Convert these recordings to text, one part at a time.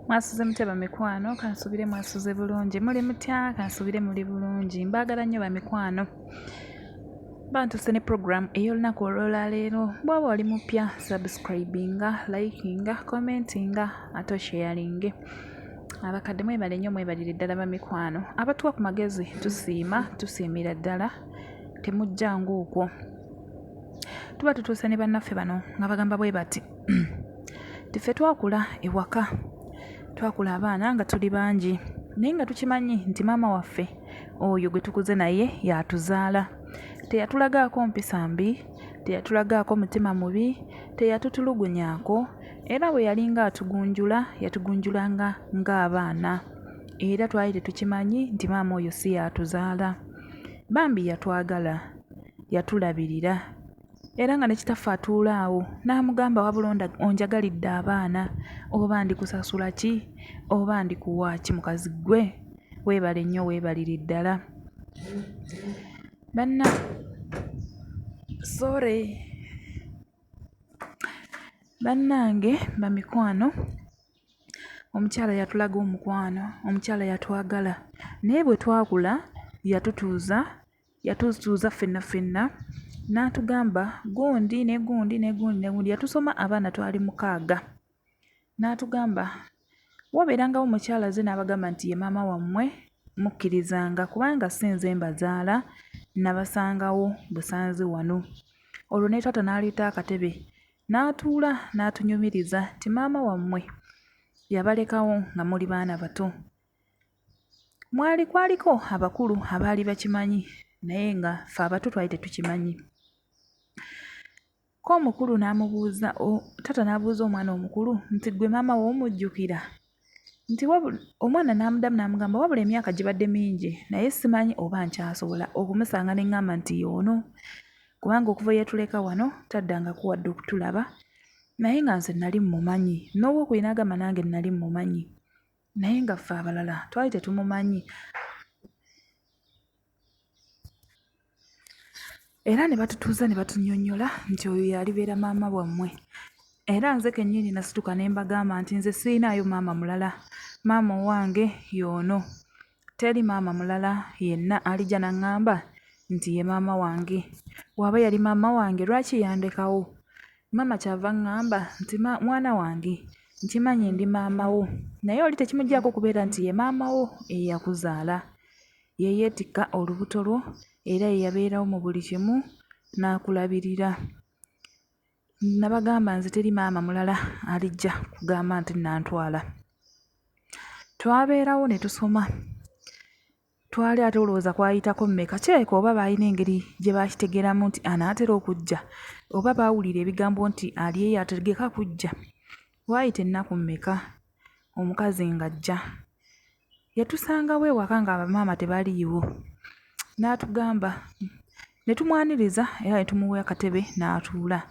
Mwasuze mutya bamikwano? Kansuubire mwasuze bulungi. Muli mutya? Kansuubire muli bulungi. Mbaagala nnyo bamikwano. Bantuuse ne program ey'olunaku olwolwaleero. Bw'oba oli mupya, subscribinga, likinga, commentinga ate osharinge. Abakadde mwebale nnyo mwebalire ddala bamikwano. Abatuwa ku magezi tusiima, tusiimira ddala. Temujja ng'okwo. Tuba tutuuse ne bannaffe bano nga bagamba bwe bati. Nti ffe twakula ewaka, twakula abaana nga tuli bangi naye nga tukimanyi nti maama waffe oyo gwe tukuze naye y'atuzaala. Teyatulagaako mpisa mbi, teyatulagaako mutima mubi, teyatutulugunyaako era bwe yalinga atugunjula yatugunjulanga ng'abaana era twali tetukimanyi nti maama oyo si y'atuzaala. Bambi yatwagala, yatulabirira. Era nga ne kitaffe atuula awo n'amugamba wabula onjagalidde abaana oba ndikusasula ki oba ndikuwa ki mukazi ggwe weebale nnyo weebalire ddala. Banna sorry bannange bamikwano omukyala yatulaga omukwano, omukyala yatwagala naye bwe twakula yatutuuza Yatutuuza ffenna ffenna n'atugamba gundi ne gundi ne gundi ne gundi. Yatusoma abaana twali mukaaga. N'atugamba wabeerangawo omukyala azze n'abagamba nti ye maama wammwe mukkirizanga kubanga si nze mbazaala nnabasangawo busanzi wano. Olwo ne taata n'aleeta akatebe n'atuula n'atunyumiriza nti maama wammwe yabalekawo nga muli baana bato. Mwali kwaliko abakulu abaali bakimanyi naye nga ffe abato twali tetukimanyi. Ko omukulu n'amubuuza, taata n'abuuza omwana omukulu nti ggwe maama wo omujjukira? Nti wabula omwana n'amuddamu n'amugamba wabula emyaka gibadde mingi naye simanyi oba nkyasobola okumusanga ne ŋŋamba nti y'ono kubanga okuva lwe yatuleka wano taddangako wadde okutulaba naye nga nze nnali mmumanyi. N'owookubiri n'agamba nange nnali mmumanyi. Naye nga ffe abalala twali tetumumanyi. Era ne batutuuza ne batunnyonnyola nti oyo y'alibeera maama wammwe. Era nze kennyini nasituka ne mbagamba nti nze sirinaayo maama mulala, maama owange y'ono. Teri maama mulala yenna alijja n'aŋŋamba nti ye maama wange. Bw'aba yali maama wange lwaki yandekawo? Maama ky'ava aŋŋamba nti mwana wange nkimanyi ndi maama wo naye oli tekimuggyaako kubeera nti ye maama wo eyakuzaala. Ye yeetikka olubuto lwo era ye yabeerawo mu buli kimu n'akulabirira. Nabagamba nze teri maama mulala alijja kugamba nti nantwala. Twabeerawo ne tusoma. Twali ate olowooza kwayitako mmeka? Kirabika oba baalina engeri gye baakitegeeramu nti anaatera okujja oba baawulira ebigambo nti ali eyo ategeka kujja. Waayita ennaku mmeka omukazi ng'ajja. Yatusangawo ewaka nga bamaama tebaliiwo n'atugamba ne tumwaniriza era ne tumuwa akatebe n'atuula.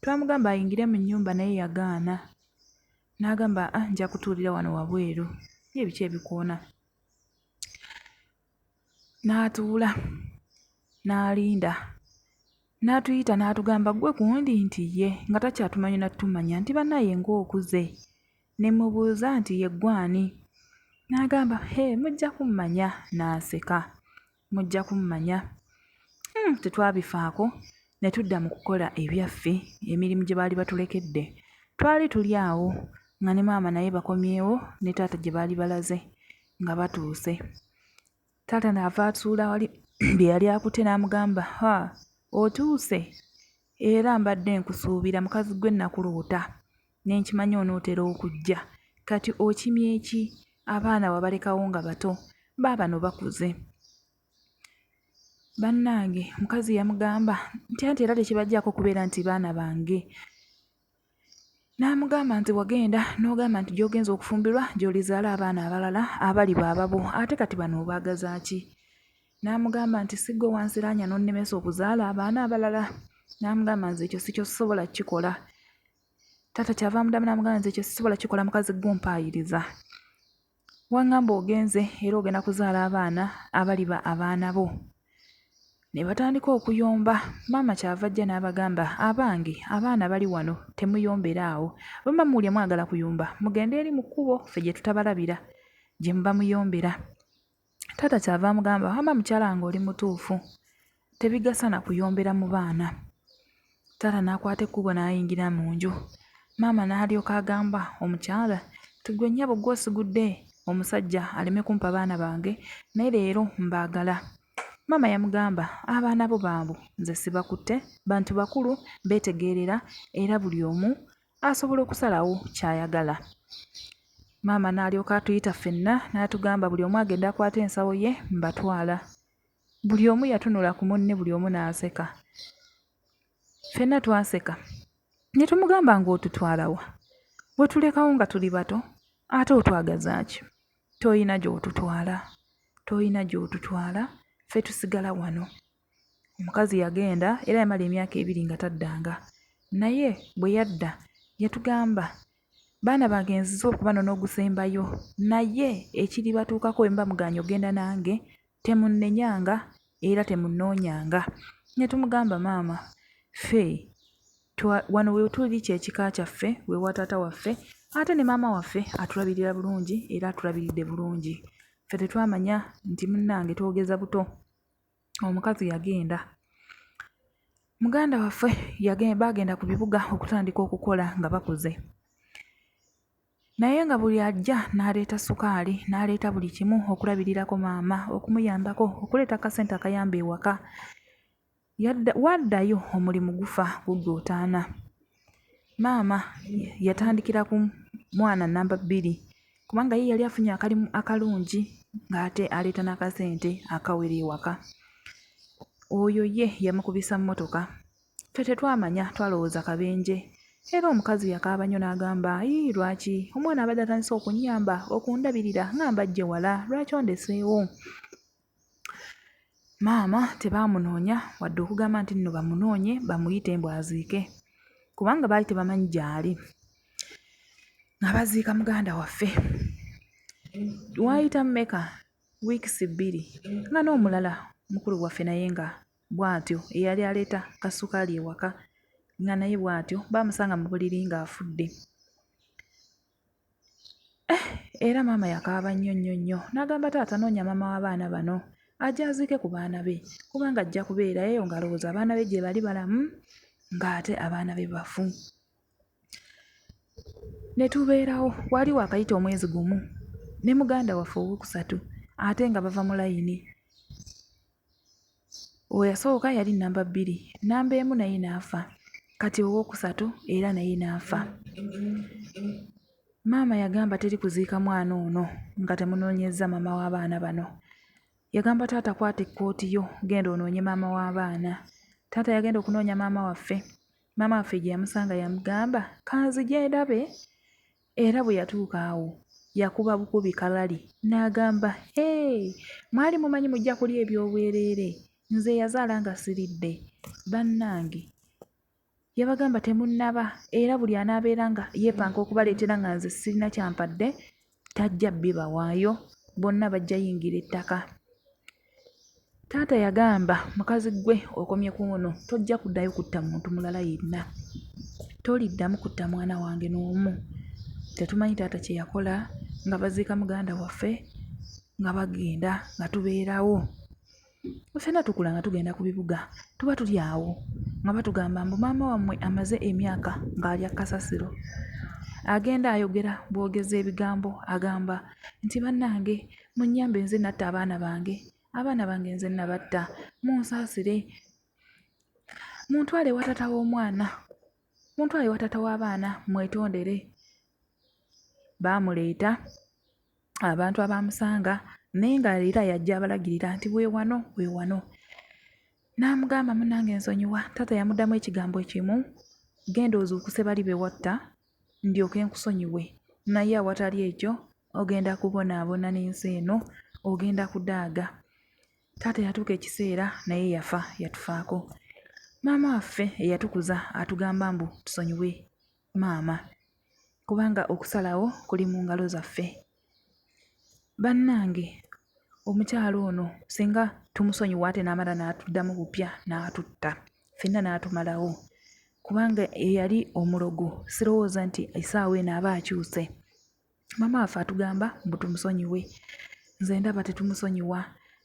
Twamugamba ayingire mu nnyumba naye yagaana n'agamba ah nja kutuulira wano wabweru ye biki ebikoona. N'atuula n'alinda n'atuyita n'atugamba ggwe gundi nti ye nga takyatumanyi na ttumanya nti bannaaye ng'okuze. Ne mmubuuza nti ye ggwe ani? N'agamba hee mujja kummanya n'aseka. Mujja kummanya. Tetwabifaako ne tudda mu kukola ebyaffe emirimu gye baali batulekedde. Twali tuli awo nga ne maama naye bakomyewo ne taata gye baali balaze nga batuuse. Taata n'ava atuula wali bye yali akutte n'amugamba, ha otuuse? Era mbadde nkusuubira mukazi ggwe nnakuloota ne nkimanya onootera okujja. Kati okimye ki? Abaana wabalekawo nga bato, baabano bakuze. Bannange omukazi yamugamba nti anti era tekibaggyaako kubeera nti baana bange. N'amugamba nti wagenda n'ogamba nti gy'ogenze okufumbirwa gy'olizaala abaana abalala abaliba ababo ate kati bano obaagaza ki? N'amugamba nti si ggwe wansiraanya n'onnemesa okuzaala abaana abalala? N'amugamba nze ekyo sikyo sisobola kukikola. Taata ky'ava amuddamu n'amugamba nze ekyo sisobola kukikola mukazi ggwe ompaayiriza. Wangamba ogenze era ogenda kuzaala abaana abaliba abaana bo. Ne batandika okuyomba. Maama ky'ava ajja n'abagamba, Abange, abaana bali wano, temuyombera awo. Bwe muba muwulira mwagala kuyomba, mugende eri mu kkubo ffe gye tutabalabira, gye muba muyombera. Taata ky'ava amugamba, Wamma mukyala wange oli mutuufu. Tebigasa na kuyombera mu baana. Taata n'akwata ekkubo n'ayingira mu nju. Maama n'alyoka agamba omukyala nti ggwe nnyabo ggwe osigudde omusajja aleme kumpa baana bange naye leero mbaagala. Maama yamugamba abaana bo baabo nze sibakutte, bantu bakulu beetegeerera era buli omu asobola okusalawo ky'ayagala. Maama n'alyoka atuyita ffenna n'atugamba buli omu agende akwate ensawo ye mbatwala. Buli omu yatunula ku munne buli omu n'aseka. Ffenna twaseka ne tumugamba ng'otutwala wa? Watulekawo nga tuli bato ate otwagaza ki? Tolina gy'otutwala, tolina gy'otutwala ffe tusigala wano. Omukazi yagenda era yamala emyaka ebiri nga taddanga naye bwe yadda yatugamba baana bange nzize okubanona ogusembayo naye ekiribatuukako bwe muba mugaanye okugenda nange temunnenyanga era temunnoonyanga. Ne tumugamba maama ffe wano we tuli kye kika kyaffe, we wa taata waffe ate ne maama waffe atulabirira bulungi era atulabiridde bulungi. Ffe tetwamanya nti munnange twogeza buto. Omukazi yagenda. Muganda waffe baagenda ku bibuga okutandika okukola nga bakuze. Naye nga buli ajja n'aleeta sukaali, n'aleeta buli kimu okulabirirako maama, okumuyambako, okuleeta akasente akayamba ewaka. Yadda, waddayo omulimu gufa guggootaana. Maama yatandikira ku mwana nnamba bbiri kubanga ye yali afunye akalimu akalungi ng'ate aleeta n'akasente akawera ewaka. Oyo ye yamukubisa mmotoka. Ffe tetwamanya twalowooza kabenje era omukazi yakaaba nnyo n'agamba yii lwaki omwana abadde atandise okunnyamba okundabirira nga mbajje wala lwaki ondeseewo? Maama tebaamunoonya wadde okugamba nti nno bamunoonye bamuyite mbu aziike kubanga baali tebamanyi gy'ali. Nga baziika muganda waffe. Waayita mmeka? Wiikisi bbiri nga n'omulala mukulu waffe naye nga bw'atyo eyali aleeta kasukaali ewaka nga naye bw'atyo baamusanga mu buliri ng'afudde. Eh, era maama yakaaba nnyo nnyo nnyo n'agamba taata noonya maama w'abaana bano ajje aziike ku baana be kubanga ajja kubeera eyo ng'alowooza abaana be gye bali balamu ng'ate abaana be bafu. Ne tubeerawo waali waakayita omwezi gumu ne muganda waffe owookusatu ate nga bava mu layini. Eyasooka yali nnamba bbiri, nnamba emu naye n'afa, kati owookusatu era naye n'afa. Maama yagamba teri kuziika mwana ono nga temunoonyezza maama w'abaana bano. Yagamba taata kwata ekkooti yo genda onoonye maama w'abaana. Taata yagenda okunoonya maama waffe, maama waffe gye yamusanga yamugamba kanzije ndabe. Era bwe yatuuka awo yakuba bukubi kalali n'agamba, Hee, mwali mumanyi mujja kulya eby'obwereere, nze eyazaala nga siridde. Bannange! Yabagamba temunnaba era buli anaabeera nga yeepanka okubaleetera nga nze sirina ky'ampadde tajja bibawaayo, bonna bajja yingira ettaka. Taata yagamba mukazi ggwe okomye ku ono tojja kuddayo kutta muntu mulala yenna. Toliddamu kutta mwana wange n'omu. Tetumanyi taata kye yakola nga baziika muganda waffe nga bagenda nga tubeerawo. Ffenna tukula nga tugenda ku bibuga tuba tuli awo nga batugamba mbu maama wammwe amaze emyaka ng'alya kasasiro. Agenda ayogera bwogezi ebigambo agamba nti bannange munnyambe nze natta abaana bange, abaana bange nze nabatta, munsaasire, muntwale ewa taata w'omwana, muntwale ewa taata w'abaana mwetondere. Baamuleeta abantu abaamusanga naye nga era y'ajja abalagirira nti we wano, we wano. N'amugamba munnange nsonyiwa. Taata yamuddamu ekigambo kimu, genda ozuukuse bali be watta ndyoke nkusonyiwe naye awatali ekyo ogenda kubonaabona n'ensi eno ogenda kudaaga. Taata yatuuka ekiseera naye yafa yatufaako. Maama waffe eyatukuza atugamba mbu tusonyiwe maama kubanga okusalawo kuli mu ngalo zaffe. Bannange omukyala ono singa Tumusonyiwa ate n'amala n'atuddamu bupya n'atutta ffenna n'atumalawo, kubanga eyali omulogo sirowooza nti essaawa eno aba akyuse. Maama waffe atugamba mbu tumusonyiwe, nze ndaba tetumusonyiwa.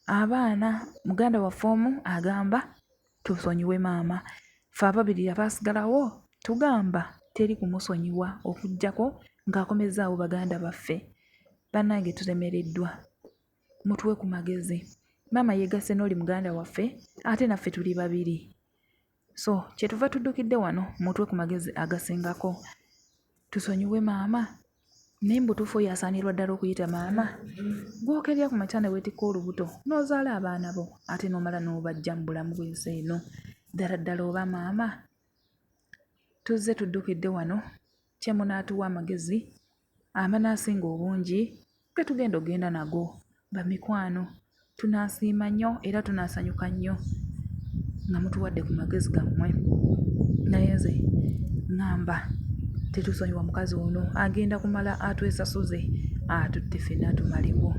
Abaana muganda waffe omu agamba tusonyiwe maama, ffe ababiri abaasigalawo tugamba teri kumusonyiwa okuggyako ng'akomezzaawo baganda baffe. Bannange tulemereddwa, mutuwe ku magezi. Maama yeegasse n'oli muganda waffe ate naffe tuli babiri, so kyetuva tuddukidde wano mutuwe ku magezi agasingako. Tusonyiwe maama, naye mu butuufu oyo asaanirwa ddala okuyita maama? Gw'okeerera ku makya ne weetikka olubuto n'ozaala abaana bo ate n'omala n'obaggya mu bulamu bw'ensi eno, ddala ddala oba maama? Tuzze tuddukidde wano kye munaatuwa amagezi amanaasinga obungi ge tugenda okugenda nago. Bamikwano tunaasiima nnyo era tunaasanyuka nnyo nga mutuwadde ku magezi gammwe. Naye nze ŋŋamba tetusonyiwa mukazi ono, agenda kumala atwesasuze atutte ffenna atumalewo.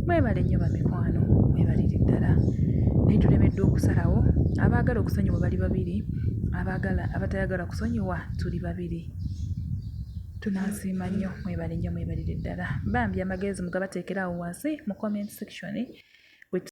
Mwebale nnyo bamikwano, mwebalire ddala. Naye tulemeddwa okusalawo, abaagala okusonyiwa bali babiri, abaagala abatayagala kusonyiwa tuli babiri. Tunaasiima nnyo, mwebale nnyo mwebalire ddala. Bambi amagezi mugabateekere awo wansi mu comment section.